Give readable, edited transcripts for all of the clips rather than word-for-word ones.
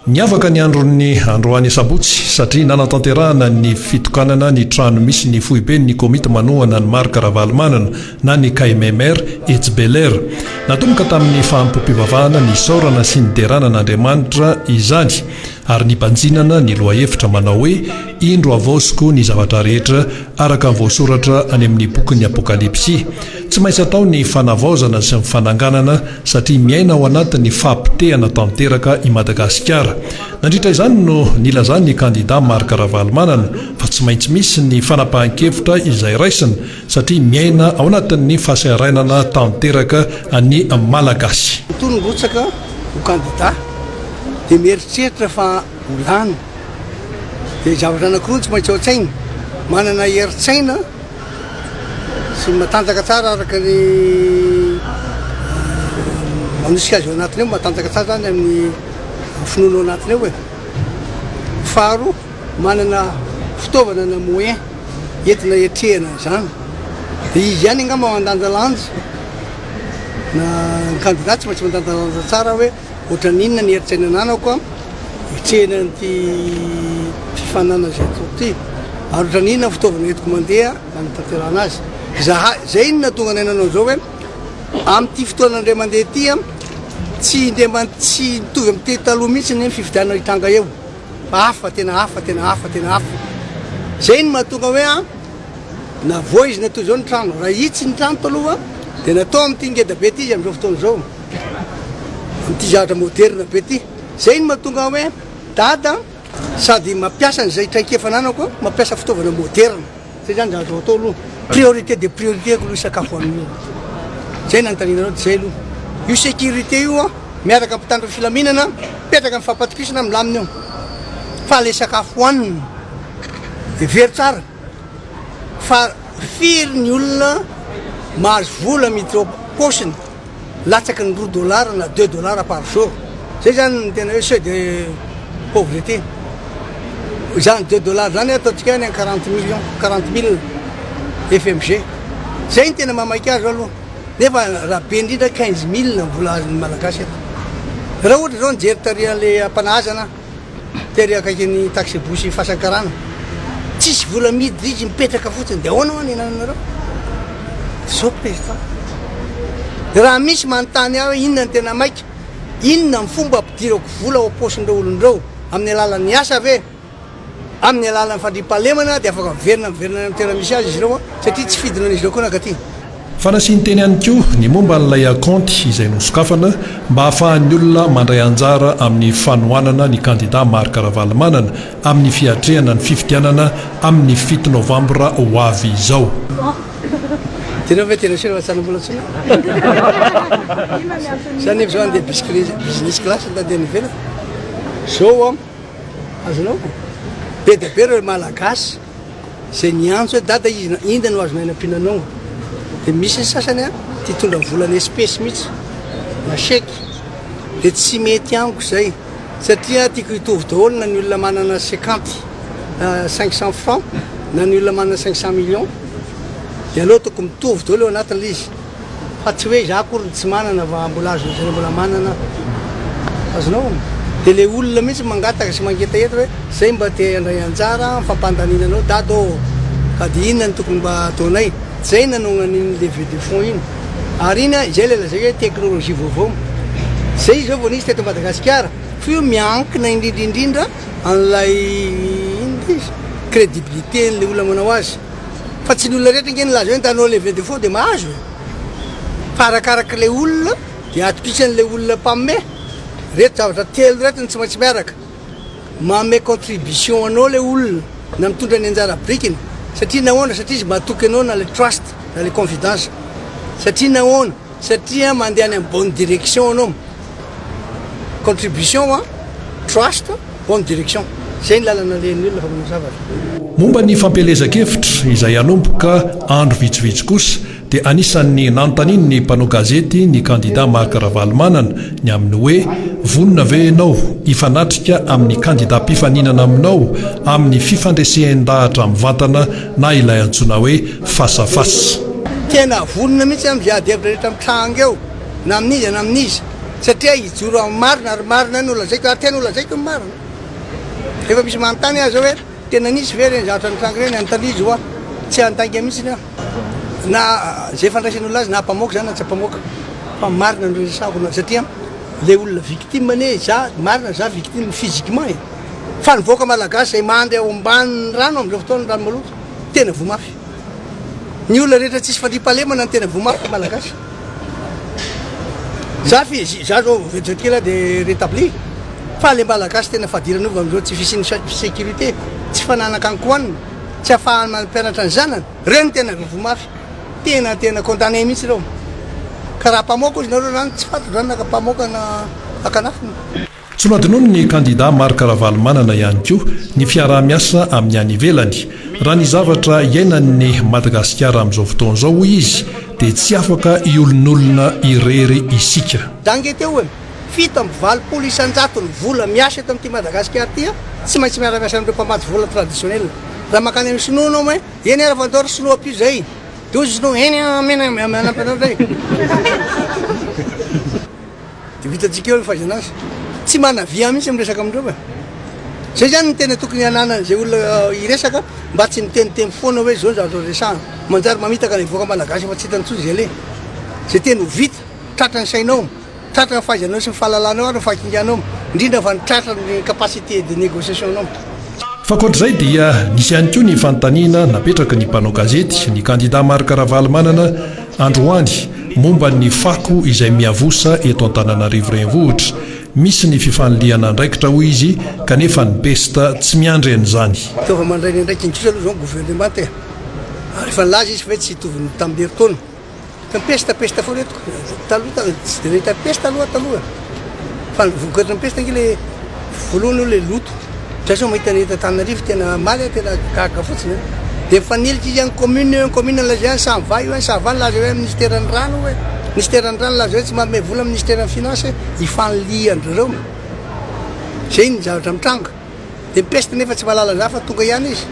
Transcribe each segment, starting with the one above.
Niavaka ny andron'ny androany sabotsy satria nanatanterahana ny fitokanana ny trano misy ny foiben'ny komity manohana an'i Marc Ravalomanana na ny KMMR etsy Bel'Air. Natomboka tamin'ny fanompoam-pivavahana nisaorana sy niderana an'Andriamanitra izany ary nibanjinana ny lohahevitra manao hoe Indro havaoziko ny zavatra rehetra araka ny voasoratra any amin'ny bokin'ny Apokalypsy. Tsy maintsy atao ny fanavaozana sy ny fananganana satria miaina ao anatin'ny fahapotehana tanteraka i Madagasikara. Nandritra izany no nilazan'ny kandida Marc Ravalomanana fa tsy maintsy misy ny fanapahan-kevitra izay raisina satria miaina ao anatin'ny fahasahiranana tanteraka ny Malagasy. Matoa nirotsaka ho kandida dia mieritreritra fa ho lany. Dia zavatra anankiroa no tsy maintsy ao an-tsaina, manana herin-tsaina sy matanjaka tsara araka ny manosika azy ao anatiny ao, matanjaka tsara zany amin'ny finoana ao anatiny ao e. Faharoa, manana fitaovana na moyen entina hiatrehana an'izany. Dia izy ihany angamba mandanjalanja na ny kandida tsy maintsy mandanjalanja tsara hoe Ohatran'ny inona ny herin-tsaina ananako an, hiatrehina an'ity fifaninanana izay ataoko ity? Ary ohatran'ny inona ny fitaovana entiko mandeha hanatanterahana azy? Izahay, izay no nahatonga anay nanao izao hoe, amin'ity fotoana indray mandeha ity an, tsy indray man- tsy mitovy amin'ity taloha mihitsy ny fifidianana hitranga eo, fa hafa, tena hafa, tena hafa, tena hafa. Izay no mahatonga hoe an, navoizina toy izao ny trano, raha hitsy ny trano taloha dia natao amin'ity ngeda be ity izy amin'izao fotoana izao. Ity zavatra moderina be ity. Zay no mahatonga hoe dada sady mampiasa an'izay traikefa ananako, mampiasa fitaovana moderina. Zay zany zavatra atao aloha. Priorité de priorité aloha sakafo hoanina io. Zay no anontanianareo dia zay aloha. Io sécurité io an, miaraka amin'ny mpitandro ny filaminana, mipetraka amin'ny fampatokisana milamina io. Fa le sakafo hoanina, hevero tsara fa firy ny olona mahazo vola miditra ao am-paosiny. Latsaky ny roa dollars na deux dollars par jour. Zay zany ny tena hoe seuil de pauvreté. Izany deux dollars zany ataontsika any 40 millions, 40 mille FMG. Zay ny tena mahamaika azy aloha. Nefa raha be indrindra 15 mille ny vola azon'ny Malagasy eto. Raha ohatra zao nijery tary an'ilay Ampanahazana Tery akaikin'ny taxi-bus Fasankarana. Tsisy vola miditra izy mipetraka fotsiny dia ahoana hoa ny anananareo? Zao président. Raha misy manontany ahy hoe inona ny tena maika, inona ny fomba ampidirako vola ao am-paosin'ireo olona ireo? Amin'ny alalan'ny asa ve? Amin'ny alalan'ny fandriampahalemana dia afaka miverina miverina any amin'ny toerana misy azy izy ireo satria tsy fidina an'izy ireo koa nankaty. Fa nasiany-teny ihany koa ny momba an'ilay kaonty izay nosokafana mba hahafahan'ny olona mandray anjara amin'ny fanohanana ny kandida Marc Ravalomanana amin'ny fiatrehana ny fifidianana amin'ny fito novambra ho avy izao. Jereo ve tena sûr fa tsy hanam-bola intsony aho? Za nefa zao andeha business class andeha any ivelany. Zao an, azonao? Be dia be ireo Malagasy Izay niantso hoe dada izy na inona no azonay nampiana anao dia misy ny sasany a te hitondra vola en espèce mihitsy na chèque dia tsy mety amiko izay satria tiako hitovy daholo na ny olona manana cinquante 500 francs na ny olona manana 500 millions dia aleo ataoko mitovy daholo eo anatin'ilay izy. Fa tsy hoe izaho akory no tsy manana fa mbola azo lazaina mbola manana aho. Azonao? Dia ilay olona mihitsy mangataka sy mangetaheta hoe zay mba te handray anjara amin'ny fampandaniana anao dada ô! Ka dia inona no tokony mba ataonay? Zay nanaovana an'iny levée de fonds iny. Ary iny an, izay ilay lazaiko hoe teknolojia vaovao. Zay izao vao nisy teto Madagasikara. Fa io miankina indrindra indrindra an'ilay inona ity izy? Crédibilité-n'ilay olona manao azy. Fa tsy ny olona rehetra ange nilaza hoe ntanao levée de fonds dia mahazo e! Fa arakarak'ilay olona dia atokisan'ilay olona mpanome. Ireto zavatra telo ireto no tsy maintsy miaraka. Manome contribution anao ilay olona na mitondra ny anjara birikiny satria nahoana? Satria izy matoky anao na ilay trust na ilay confidence. Satria nahoana? Satria mandeha any amin'ny bonne direction anao. Contribution an, trust, bonne direction. Zay ny lalana alehan'ny olona fa manao zavatra. Momba ny fampielezan-kevitra izay hanomboka andro vitsivitsy kosa dia anisan'ny nanontanian'ny mpanao gazety ny kandida Marc Ravalomanana ny amin'ny hoe vonona ve ianao hifanatrika amin'ny kandida mpifaninana aminao amin'ny fifandresen-dahatra mivantana na ilay antsoina hoe face à face. Tena vonona mihitsy amin'izay ady hevitra rehetra mitranga eo na amin'iza na amin'iza. Satria hijoro amin'ny marina ary marina no lazaiko ary tena ho lazaiko ny marina. Rehefa misy manontany aho zao hoe tena nisy ve ireny zavatra nitranga ireny, anontanizo izy hoa. Tsy handainga mihitsy aho. Na izay fandraisan'olona azy na hampamoaka izany na tsy hampamoaka. Fa marina no resahako satria le olona victime anie za, marina za victime physiquement e. Fa ny vahoaka malagasy izay mandry ao ambanin'ny rano amin'izao fotoana, rano maloto, tena voa mafy. Ny olona rehetra tsisy fandriampahalemana no tena voa mafy malagasy. Za fi, za zao vetivety kely aho de rétabli. Fa le malagasy tena fadiranova amin'izao tsy fisian'ny sécurité, tsy fananan-kankohanina, tsy ahafahany mampianatra ny zanany, reo no tena voa mafy. Tena tena condamné mihitsy ireo. Ka raha mpamoaka ozy nareo zany tsy fantatro zany na mpamoaka na akanafina. Tsy nohadinoin'ny kandida Marc Ravalomanana ihany koa ny fiaraha-miasa amin'ny any ivelany. Raha ny zavatra iainan'i Madagasikara amin'izao fotoana izao, hoy izy, dia tsy afaka hiolonolona irery isika. Dange teo e! 87% ny vola miasa eto amin'ity Madagasikara ity tsy maintsy miara-miasa amin'ireo mpamatsy vola traditionnel. Raha mankany amin'ny sinoa anao mais eny ary fa andao ry sinoa ampio izay. Dia hoy izy sinoa eny amena manampy anao indray. Dia ho hitantsika eo ny fahaizana azy. Tsy manavia mihitsy miresaka amindreo e. Zay zany no tena tokony hananan'izay olona hiresaka mba tsy miteniteny foana hoe zao ny zavatra resahana. Manjary mamitaka ny vahoaka malagasy efa tsy hitany intsony izay aleha. Izay teny ho vita, tratra ny sainao, tratra ny fahaizanao sy ny fahalalanao ary ny fahakinganao, indrindra fa ny tratra ny capacité de négociation-nao. Fa ankoatr'izay dia nisy ihany koa ny fanontaniana napetraky ny mpanao gazety ny kandida Marc Ravalomanana androany momba ny fako izay miavosa eto Antananarivo Renivohitra. Misy ny fifanilihana andraikitra hoy izy kanefa ny pesta tsy miandry an'izany. Ataovy mandray ny andraikiny kosa aloha izao ny governemanta e! Ary efa nilaza izy fa hoe tsy hitovy ny tamin'ny herintaona. Fa pesta pesta foana eto ko. Taloha taloha tsy de nahita pesta aloha taloha. Fa ny vokatry ny pesta ange le voalohany aloha le loto. Za zao mahita ny eto Antananarivo tena omaly aho tena gaga fotsiny a. De mifanilika izy any commune eo, commune nilaza hoe Sava io, Sava nilaza hoe ministeran'ny rano hoe, ministeran'ny rano nilaza hoe tsy manome vola ministeran'ny finance, ifanilihan-dry zareo. Zay ny zavatra mitranga. Dia peste nefa tsy mahalala za fa tonga ihany izy.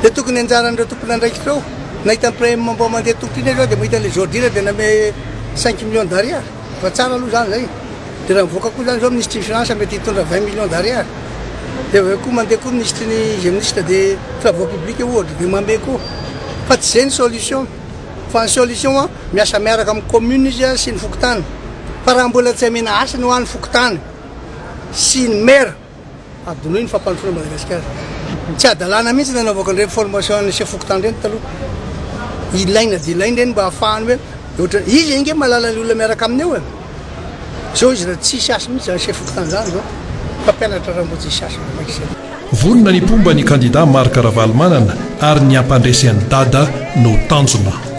Dia tokony anjaran'ireo tompon'andraikitra eo. Nahita ny prime mbô mandeha tongotra iny ireo dia mahita an'ilay ordure dia nanome cinq millions d'ariary. Efa tsara aloha zany zay. Dia raha mivoaka koa zany zao minisitry ny finance mety hitondra 20 millions d'ariary. Dia avy eo koa mandeha koa minisitry ny izay ministre des travaux publics ohatra dia manome koa. Fa tsy zay ny solution. Fa ny solution an, miasa miaraka amin'ny commune izy sy ny fokontany. Fa raha mbola tsy amena hasina hoa ny fokontany. sy ny maire adinoy ny fampandrosoana Madagasikara. Tsy hadalana mihitsy nanaovako an'ireny formation an'ny chef fokontany ireny taloha. Ilaina dia ilaina ireny mba hahafahany hoe ohatra izy ange mahalala ny olona miaraka aminy eo e. Zao izy raha tsisy asa mihitsy zany chef fokontany zany zao. Mpampianatra raha mbo tsisy asa vao mainka izay. Vonona ny mpomba ny kandida Marc Ravalomanana ary ny hampandresy an'i Dada no tanjona.